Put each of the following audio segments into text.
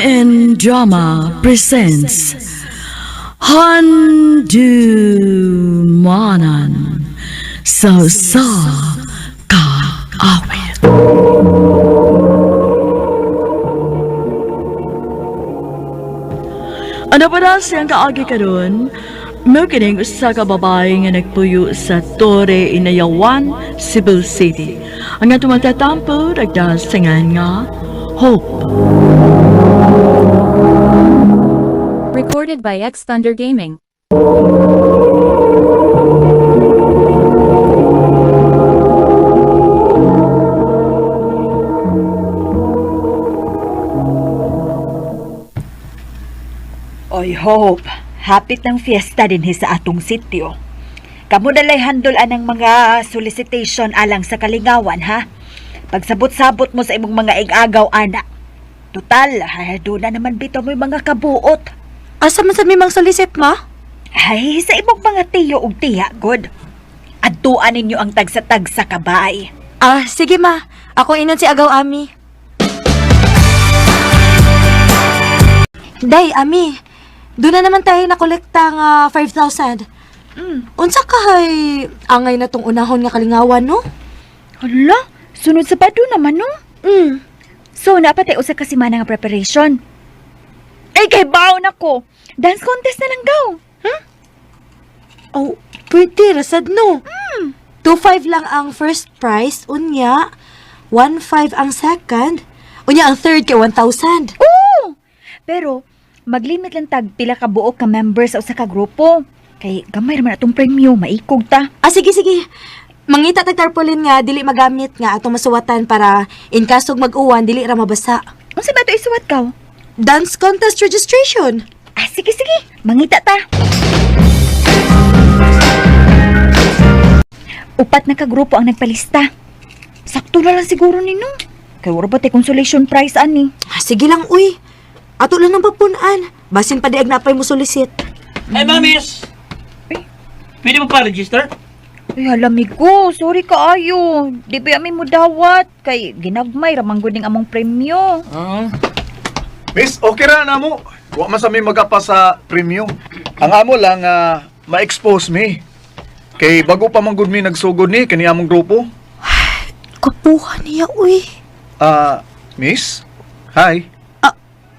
MN Drama presents Handumanan sa sa Kaawit. Ano pa na siyang kaagi karon? Mao kining usa ka babae nga nagpuyo sa Torre Inayawan, Cebu City. Ang atong matatampo nagdasingan nga Hope. Recorded by X Thunder Gaming. Oy, Hope, hapit ng fiesta dinhi sa atong sityo. Kamo dalay handol anang mga solicitation alang sa kalingawan, ha? Pagsabot-sabot mo sa imong mga igagaw, ana. Total, ay, doon na naman bitaw mo yung mga kabuot. Asa man sa mimang solicit, ma? Ay, sa imong mga tiyo ug tiya, good. Adtuan ninyo ang tagsa-tagsa kabay. Ah, sige ma. Ako inon si Agaw Ami. Day, Ami. Doon na naman tayo nakolekta nga 5,000. Unsa ka hay angay na tong unahon nga kalingawan, no? Hala, sunod sa bado naman, no? So, napatay usa ka semana nga preparation. Ay, kay baon ako. Dance contest na lang gaw. Oh, pwede, rasad no. 2,500 lang ang first prize, unya. 1,500 ang second. Unya ang third kay 1,000. Oo! Pero, maglimit lang tag pila ka buok ka members sa usa ka grupo. Kay gamay ra man atong premyo, maikog ta. Ah, sige, sige. Mangita tag tarpaulin nga, dili magamit nga atong masuwatan para in kaso mag-uwan, dili ra mabasa. Unsa ba to isuwat kaw? Dance contest registration. Ah, sige, sige. Mangita ta. Upat na ka grupo ang nagpalista. Sakto na lang siguro nino. Kay wala ba tay consolation prize ani? Ah, sige lang, uy. Ato lang ng pagpunan. Basin pa di ag napay mo solicit. Hey, mamis! Pwede mo pa-register? Ay, halamig ko. Sorry kaayo. Di ba ami mo dawat? Kay ginagmay ramang ning among premyo. Oo. Miss, okay ra na mo. Wa man sa mi magapa sa premium. Ang amo lang ma-expose mi. Kay bago pa man gud mi nagsugod ni kani among grupo. Kapuha niya, uy. Ah, miss? Hi.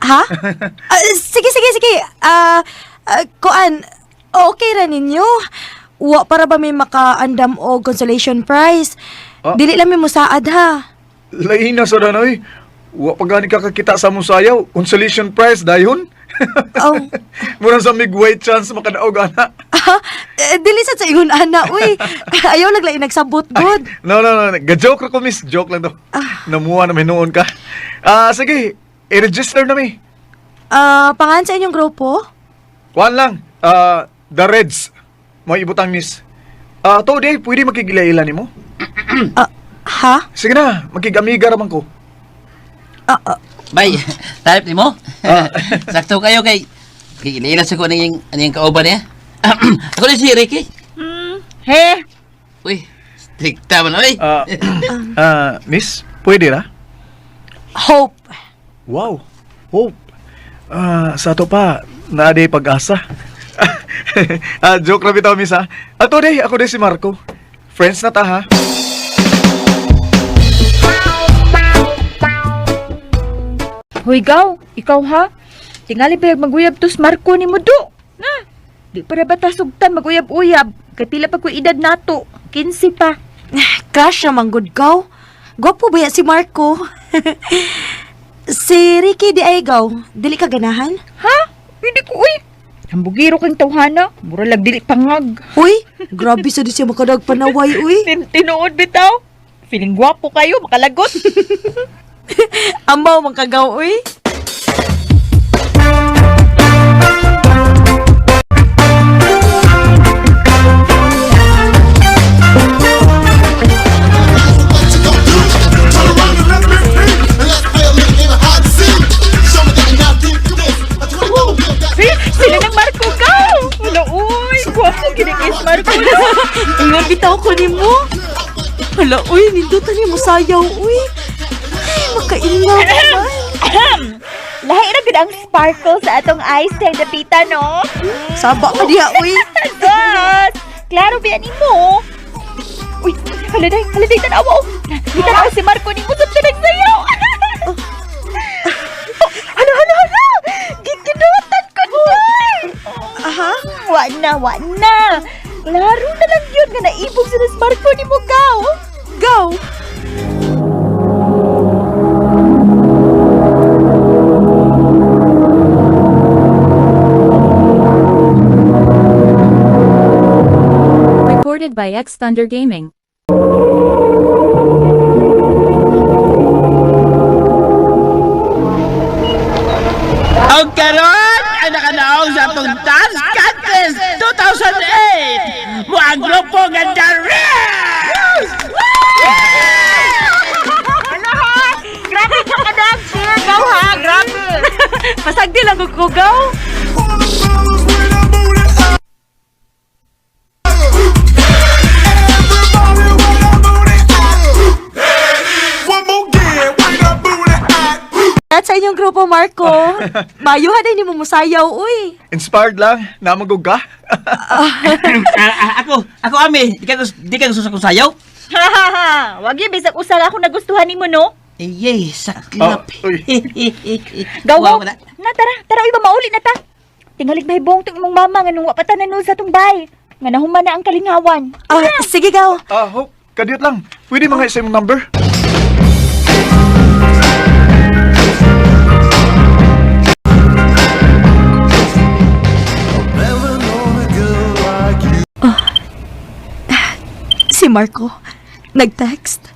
Ha? Ah, sige, sige, sige. Ah, ah, kuan, okay ra ninyo. Wa para ba may makaandam og consolation prize? Ah. Dili lang mi musaad ha. Lain na sa danoy. Wa pa gani ka kakita sa among sayaw. Consolation prize dayon. Oh. Mura sa mig wait chance makadaog ana. Ah, eh, dili sad sa ingon ana, uy. Ayaw laglain nagsabot gud. No, no, no. Ga-joke ra ko, miss. Joke lang to. Namuha na hinuon ka. Ah, sige. I-register na mi. Ah, pangan sa inyong grupo? Kuan lang. Ah, the Reds. Mo ibutang miss. Ah, to day, pwede makigila-ila nimo? Ah, ha? Sige na, makigamiga ra man ko. Ah, ah, Bay, type ni mo? Sakto kayo kay... Kikililas ako niyang, niyang kauban niya. Ako na si Ricky. He, Uy, strikta man, uy. Ah, ah, miss, pwede ra? Hope. Wow. Hope. Ah, sa ato pa, naa day pag-asa. Ah, joke ra bitaw miss ha. Ato day, ako day si Marco. Friends na ta ha. Hoy gaw, ikaw ha? Tingali ba maguyab tos Marco ni mo do? Na, di para ba ta sugtan maguyab-uyab? Kay pila pa ko edad nato, 15 pa. Crush na manggod gaw. Gwapo ba ya si Marco? Si Ricky di ay gaw. Dili ka ganahan? Ha? Hindi ko uy. Hambugiro kang tawhana, mura lag dili pangag. Uy, grabe sa di siya makadag panaway, uy. Tinuod bitaw. Feeling gwapo kayo, makalagot. Ambaw man kagaw, uy. Eh, sila ng Marco gaw. Wala uy, gwapo gini kay Marco. Ingon bitaw ko nimo. Hala, uy, nindutan ni mo sayaw, uy. Ay, makainlaw man. Lahi ra gid gyud ang sparkle sa atong eyes kay dapita, no? Saba ka diha, uy. Sus! Klaro biya nimo. Uy, hala day, hala day, tanawa oh. Gitanaw si Marco ni usap siya nagsayaw. Oh, hala, hala, hala! Giginutan ko day! Aha. Wa na, wa na. Klaro na lang yun nga naibog sa si Marco ni mo, gaw. Go. Recorded by X Thunder Gaming. Og karon ang nakanaog sa atong Dance Contest 2008 mo ang grupo nga The Reds! Grabe ka ka cheer, gaw ha, grabe. Pasagdi lang ko gaw. At sa inyong grupo, Marco. Mayuhan din mo musayaw, uy. Inspired lang, namagog ka. Ako ami, di ka gusto sa kong sayaw? Wag yun, bisag usara ako nagustuhan nimo, no? Iyay, saklap. Oh, uy. Gaw, Wow, na. na tara, tara uy, ba mauli na ta. Tingalig mahibong tong imong mama nga nung wa pa ta nanuod sa tong bay. Nga nahuman na ang kalingawan. Ah, sige, gaw. Ah, Hope, kadiyot lang. Pwede mga isa imong number? Si Marco, nag-text.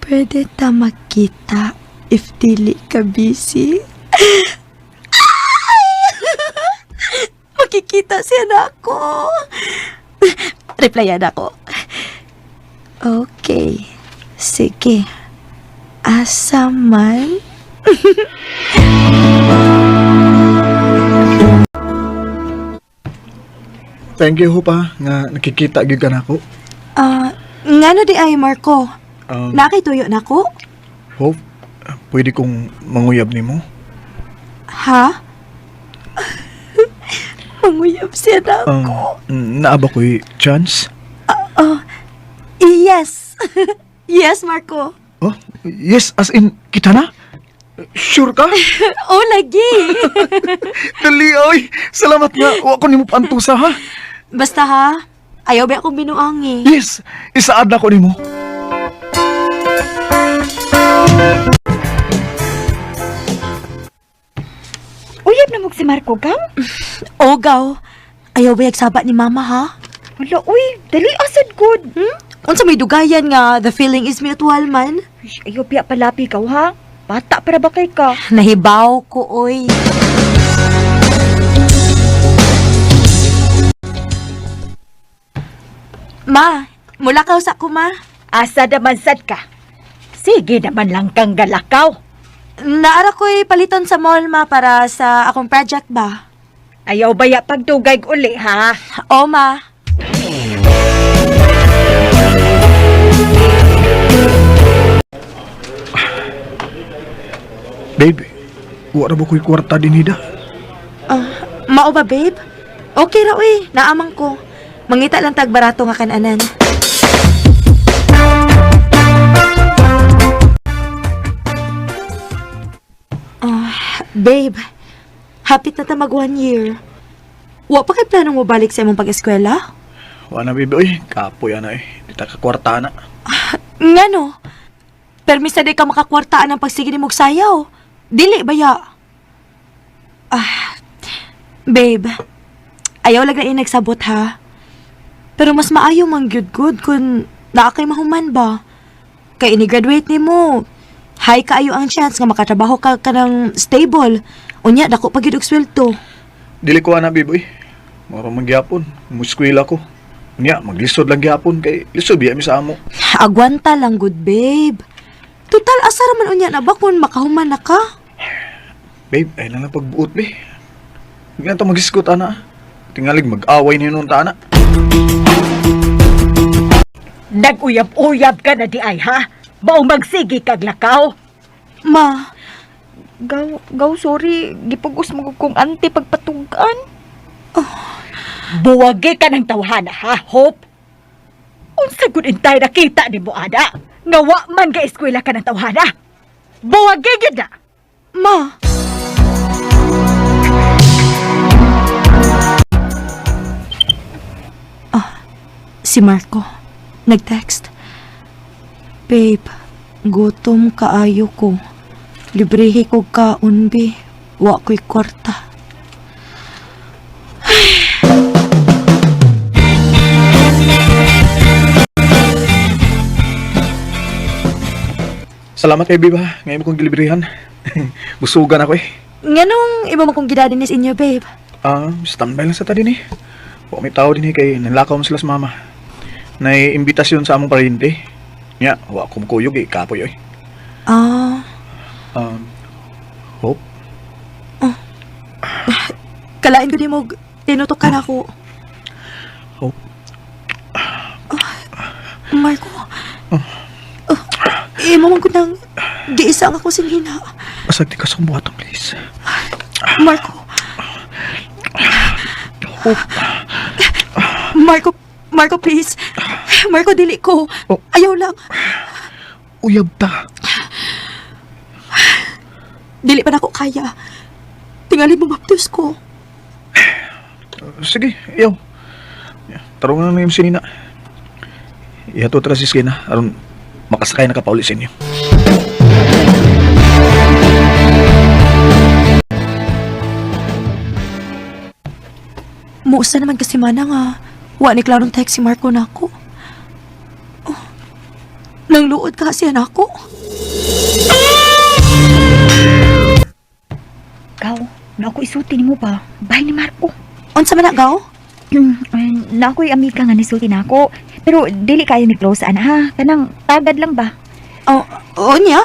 Pwede ta magkita if dili ka busy. Makikita siya na ako. Replyan ako. Okay. Sige. Asa man? Thank you, Hope, ah, nga nakikita gyud ka nako. Ah, ngano di ay Marco? Nakituyo na ko? Hope, pwede kong manguyab nimo? Ha? Manguyab siya na ako. Naa ba ko'y chance? Yes. Yes, Marco. Oh, yes, as in, kita na? Sure ka? Oh, lagi. Dali, oy. Salamat nga. Wa ko nimo paantusa, ha? Basta ha, ayaw ba akong binuangi? Yes, isaad na ko nimo. Uyab na mo si Marco, gaw. Oh, gaw. Ayaw ba yagsaba ni mama ha? Wala, uy, dali asad good. Hmm? Unsa may dugayan nga the feeling is mutual man? Uy, ayaw biya palapi gaw ha. Bata para ba kay ka? Nahibaw ko, oy. Ma, mula ka sa ko, ma. Asa naman sad ka. Sige naman lang kang galakaw. Naara ko'y paliton sa mall, ma, para sa akong project ba? Ayaw baya pagdugay uli ha. O, ma. Babe, wa ra ba ko'y kwarta din hida? Ah, mao ba, babe? Okay ra, uy. Naamang ko. Mangita lang tag barato nga kananan. Ah, babe. Hapit na ta mag 1 year. Wa pa kay plano mo balik sa imong pag-eskwela? Wa na, babe, oy. Kapoy ana eh. Di ta ka kwarta na. Ngano? Permisa di ka makakwartaan ang pagsige ni sayaw. Dili baya. Ah, babe. Ayaw lang na nagsabot ha. Pero mas maayo mang gyud good kung naa kay mahuman ba. Kay ini-graduate nimo. High kaayo ang chance nga makatrabaho ka kanang stable. Unya dako pa gyud og sweldo. Dili ko ana, babe, oy. Mura man gyapon. Muskwela ko. Unya, maglisod lang gyapon kay lisod biya mi sa amo. Agwanta lang good babe. Total asa ra man unya na ba kung makahuman na ka? Babe, ay lang lang pagbuot, be. Hindi na to mag-iskot, ana. Tingalig mag-away ni nun ta, ana. Nag-uyab-uyab ka na di ay ha. Maong magsige kag lakaw. Ma, Gaw, gaw, sorry. Gipugos mo kong ante pagpatugan. Buwagi ka ng tawhana, ha, Hope? Unsa gud intay nakita nimo ana? Nga wa man ga eskwela ka ng tawhana. Buwagi gyud na. Ma! Ah, si Marco. Nag-text. Babe, gutom kaayo ko. Librehi ko kaon, be. Wa ko'y kwarta. Salamat kay Biba. Ngayon mo kong gilibrihan. Busugan ako eh. Nganong iba mo kong gidadinis inyo, babe? Ah, standby lang sa ta din eh. Wa may tao din eh kay nanlakaw man sila sa mama. Nay imbitasyon sa among parente. Nya, wa ko mukuyog eh, kapoy oy. Ah, Hope, kalain ko di mo tinutukan ako. Hope. Marco. Oh, imo man ko nang giisa ang ako singhina. Asag di ka sa buhaton, please. Marco. Hope. Marco, Marco, please. Marco, dili ko. Oh. Ayaw lang. Uyab ta. Dili pa nako kaya. Tingali mo maptus ko. Sige, iyaw. Tarong na yung sinina. Ihato tara si Skina aron makasakay na ka pauli sa inyo. Muusa naman kasi mana nga. Wa ni klarong text si Marco na ako. Oh, nangluod ka siya nako. Gaw, na ako isuti nimo ba? Bye ni Marco. Unsa man na gaw? Na ako'y amiga nga nisulti na ako. Pero dili kayo ni close ana ha. Kanang tagad lang ba? Oh, oh niya?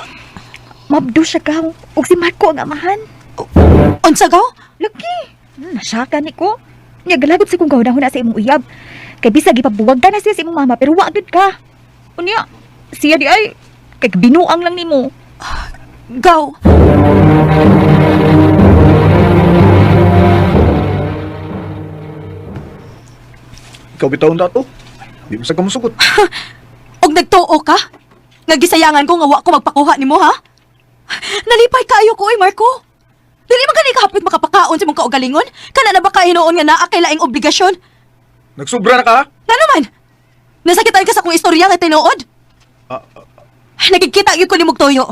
Mabdo siya gaw. Ug si Marco ang amahan. Unsa gaw? Lagi. Nasaka ni ko. Nya galagot sa kong gahuna sa imong uyab. Kay bisag ipabuwag ka na siya sa imong mama pero wa gud ka. Unya, siya di ay kay binuang lang nimo. Gaw. Ikaw bitawon ta to. Di mo sa kamusugot. Og nagtuo ka? Nga gisayangan ko nga wa ko magpakuha nimo ha? Nalipay kaayo ko oy Marco. Dili man kani kahapit makapakaon sa imong kaugalingon? Kana na ba ka hinuon nga naa kay laing obligasyon? Nagsubra na ka? ha? Nga naman? Nasakitan ka sa akong istorya nga tinuod? Ah, Nagkikita gyud ko nimo og tuyo.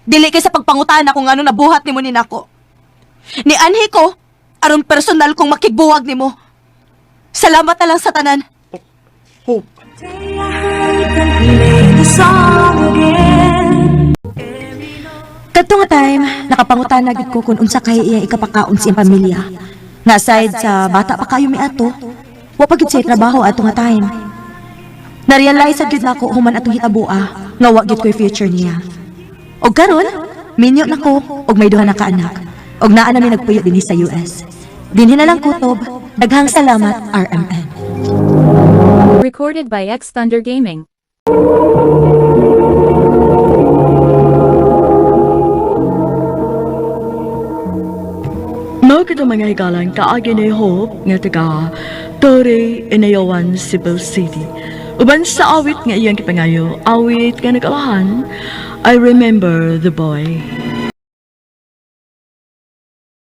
Dili kay sa pagpangutana kung ano nabuhat nimo ni nako. Ni anhi ko aron personal kong makigbuwag nimo. Salamat na lang sa tanan. Hope. Kadto nga time, nakapangutana gid ko kung unsa kay iya ikapakaon sa iyang pamilya. Nga aside sa bata pa kayo miato, wa pa gid siya trabaho ato nga time. Na-realize sad gid nako human atong hitaboa nga wa gid ko'y future niya. Og karon, minyo na ko og may duha na ka anak. Og naa na mi nagpuyo dinhi sa US. Dinhi na lang kutob. Daghang salamat RMN. Recorded by X Thunder Gaming. Mao kito mga higalan kaagi ni Hope nga taga Torre Inayawan, Cebu City. Uban sa awit nga iyang kipangayo, awit nga nag-alahan, I Remember the Boy.